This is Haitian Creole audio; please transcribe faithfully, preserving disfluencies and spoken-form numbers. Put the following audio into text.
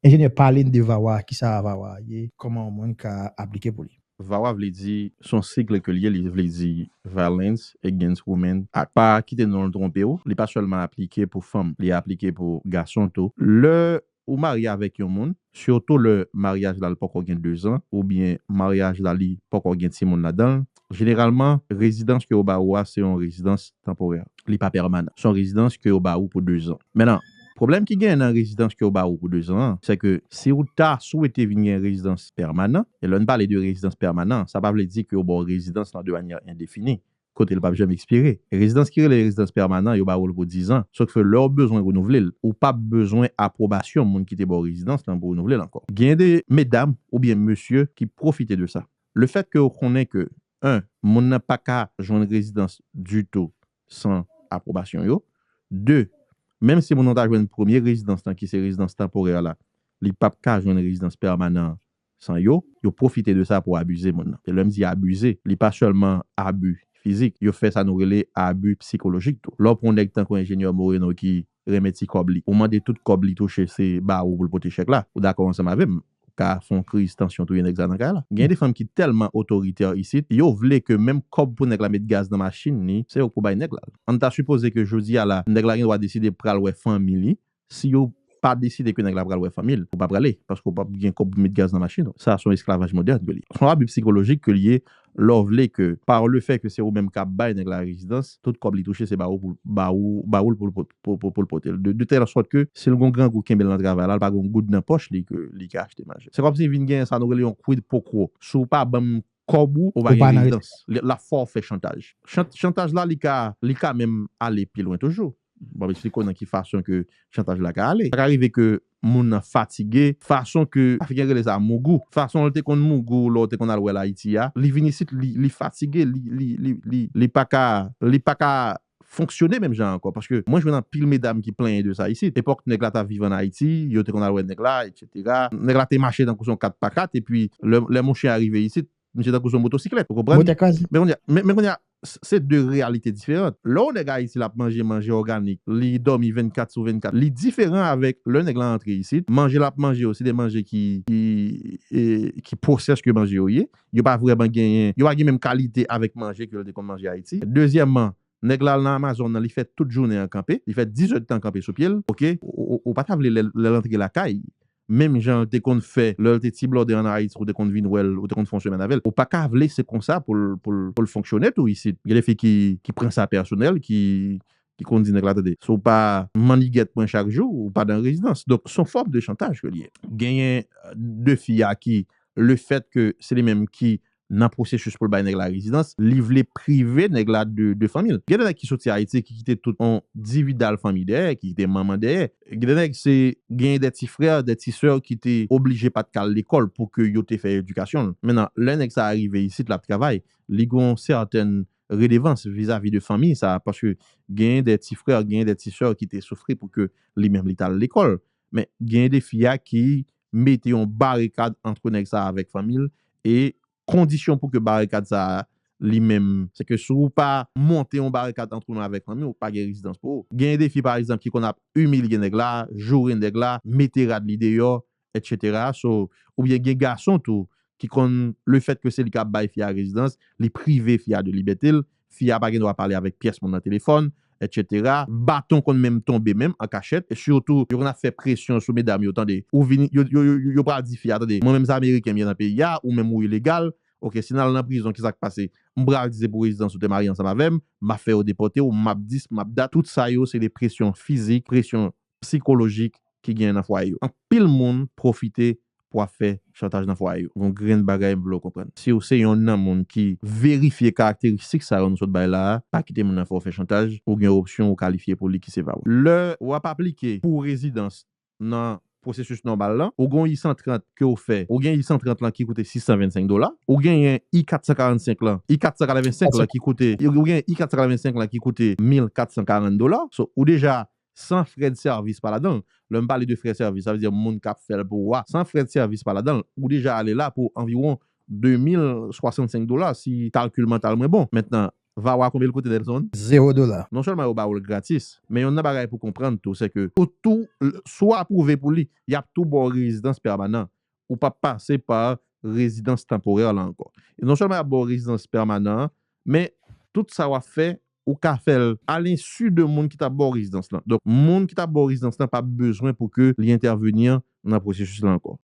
Enjenyè, pale n de VAWA, kisa VAWA ye, kòman yon moun ka aplike pou li? VAWA vle di, se yon sigle ke l ye, li vle di Violence Against Women Act. Pa kite non l twonpe w, li pa sèlman aplike pou fanm, li aplike pou gason tou. Lè ou marye avèk yon moun, sitou lè maryaj la li poko gen de zan, oubyen maryaj la li poko gen timoun ladan l, jeneralman, rezidans ke yo ba ou a, se yon rezidans tanporè. Li pa pèmanan. Se yon rezidans ke yo ba ou pou de zan. Mentnan, pwoblèm ki genyen nan rezidans ke yo ba ou pou de zan an, se ke si ou ta swete vin gen rezidans pèmanan, e lè n pale de rezidans pèmanan, sa pa vle di ke yo ba w rezidans lan de manyè endefini, kote l p ap janm ekspire. Rezidans ki rele rezidans pèmanan, yo ba ou l pou diz an, sòf ke lè w bezwen renouvle l, ou p ap bezwen apwobasyon moun ki te ba w rezidans lan pou renouvle l ankò. Gen de medam oubyen mesye ki pwofite de sa. Lefètke yo konnen ke, en, moun nan pa ka jwenn rezidans ditou san apwobasyon yo. De, menm si moun nan ta jwenn premye rezidans lan, ki se rezidans tanporè la, li p ap ka jwenn rezidans pèmanan san yo, yo pwofite de sa pou abize moun nan. E lè m di abize, li pa sèlman abi fizik, yo fè sa nou rele abi sikolojik tou. Lè w pran yon nèg tankou enjenyè Moreno ki renmen ti kòb li, ou mande tout kòb li touche, se ba ou pou l pote chèk la. Ou dakò ansanm avè m? Ou ka fè yon kriz tansyon touye nèg sa nan kay la. Gen de fanm ki tèlman otoritè isit, yo vle ke menm kòb pou nèg la met gaz nan machin li, se yo k pou bay nèg la. Ann ta sipoze ke jodi a la, nèg la gen dwa deside pral wè fanmi li, si yo pa deside ke nèg la pral wè fanmi l, ou pa prale, paske ou p ap gen kòb pou met gaz nan machin ou. Sa se yon esklavaj modèn ke li ye. Se yon abi sikolojik ke li ye, lè w vle ke, par le fait ke se ou menm k ap bay nèg la rezidans, tout kòb li touche se ba ou pou, ba ou, ba ou l pou l pot- pou, pou, pou l pote l. De, de tèl sòt ke si l gon grangou kenbe l nan travay la, l pa gon goud nan pòch li ke li ka achte manje. Se kòmsi vin gen sa nou rele yon quid pro quo. Si w pa ban m kòb ou, ou pa gen rezidans. L ap fè w fè chantaj. Chan- chantaj la, li ka, li ka menm ale pi lwen toujou. Bon, m eksplike w nan ki fason ke chantaj la ka ale. Sa ka rive ke moun nan fatige, fason ke Afriken rele sa mougou. Fason l te konn mougou lè w te konn al wè l Ayiti a, li vin isit, li, li fatige, li, li, li, li, li pa ka, li pa ka fonksyone menm jan ankò. Paske mwen jwenn anpil medam ki plenyen de sa isit. Epòk nèg la t ap viv ann Ayiti, yo te konn al wè nèg la, etsetera. Nèg la te mache tankou se yon kat pa kat, epi lè, lè monchè a rive isit, misye tankou se yon motosiklèt, ou konprann? Motè kraze. Men kounye a, men, men kounye a, s- se de reyalite diferan. Lè yon nèg Ayiti l ap manje manje òganik, li dòmi vennkat sou vennkat, li diferan avèk lè nèg la antre isit, manje l ap manje yo, se de manje ki, ki, e, ki pwosès ke manje yo ye. Yo pa vrèman genyen, yo pa gen menm kalite avèk manje ke yo te konn manje Ayiti. Dezyèmman, nèg la al nan Amazon nan, li fè tout jounen an kanpe, li fè diz èdtan kanpe sou pye l, oke? Ou, ou, ou pa ta vle lè, lè l antre lakay, menm jan l te konn fè lè l te ti blòdè ann Ayiti, ou te konn vin wè l, ou te konn fè yon semèn avè l. Ou pa ka vle se konsa pou l, pou l, pou l fonksyone tou isit. Gen de fi ki, ki pran sa pèsonèl, ki, ki konn di nèg la, tande, si w pa mannigèt mwen chak jou, ou pa nan rezidans. Donk, se yon fòm de chantaj ke l ye. Genyen, euh, de fi a ki, le fèt ke se li menm ki nan pwosesis pou l bay nèg la rezidans, li vle prive nèg la de, de fanmi l. Gen de nèg ki soti Ayiti, ki kite tout yon dividal fanmi dèyè, ki kite manman dèyè. Gen de nèg se, gen de ti frè, de ti sè ki te oblije pa t ka al lekòl pou ke yo te fè edikasyon l. Mentnan, lè nèg sa a rive isit, l ap travay, li gen yon sètèn redevans vizavi de fanmi sa, paske gen de ti frè, gen de ti sè ki te soufri pou ke li menm li t al lekòl. Men gen de fi a ki mete yon barikad ant nèg sa avèk fanmi l, e kondisyon pou ke barikad sa a, li menm, se ke si w pa monte yon barikad ant ou menm avèk fanmi w, ou pa gen rezidans pou ou. Gen de fi, pa egzanp, ki konn ap imilye nèg la, joure nèg la, mete rad li deyò, etsetera. So, oubyen gen gason tou ki konn, le fèt ke se li k ap bay fi a rezidans, li prive fi a de libète l, fi a pa gen dwa pale avèk pyès moun nan telefòn, etsetera. Baton konn menm tonbe menm an kachèt. E sitou, yo konn ap fè presyon sou medam yo, tande. Ou vini, yo, yo, yo, yo pral di fi a, tande, mwen menm se Ameriken m ye nan peyi a, ou menm ou ilegal. Oke, si n al nan prizon, kisa k pase? M pral di se pou rezidans ou te marye ansanm avè m, m ap fè yo depòte w, m ap dis, m ap dat. Tout sa yo, se de presyon fizik, presyon sikolojik ki genyen nan fwaye yo. Anpil moun pwofite pou ap fè chantaj nan fwaye yo. Gon grenn bagay m vle w konprann. Si w se yonn nan moun ki verifye karakteristik sa yo nou sot bay la a, pa kite moun nan fè w fè chantaj, ou gen opsyon ou kalifye pou li ki se VAWA. Lè w ap aplike pou rezidans nan pwosesis nòmal lan, ou gen yon I san trant ke w fè, ou gen I san trant lan ki koute sis san vennsenk dola, ou genyen I kat san karannsenk lan, I kat san katrevensenk lan ki koute, ou gen I kat san katrevensenk lan ki koute mil kat san karant dola. So, ou deja san frè de sèvis pa ladan l. Lè m pale de frè sèvis, sa vle di moun k ap fè l pou ou a. San frè de sèvis pa ladan l, ou deja ale la pou anviwon de mil swasannsenk dola, si kalkil mantal mwen bon. Mentnan, VAWA konbyen l koute, Nelson? Zewo dola. Non sèlman yo ba w l gratis, men yon nan bagay pou konprann tou, se ke ou tou, l- si w apwouve pou li, y ap tou ba w rezidans pèmanan. Ou p ap pase pa rezidans tanporè la ankò. E non sèlman y ap ba w rezidans pèmanan an, men tout sa w ap fè, ou ka fè l alensu de moun ki t ap ba w rezidans lan. Donk, moun ki t ap ba w rezidans lan p ap bezwen pou ke li entèveni nan pwosesis la ankò.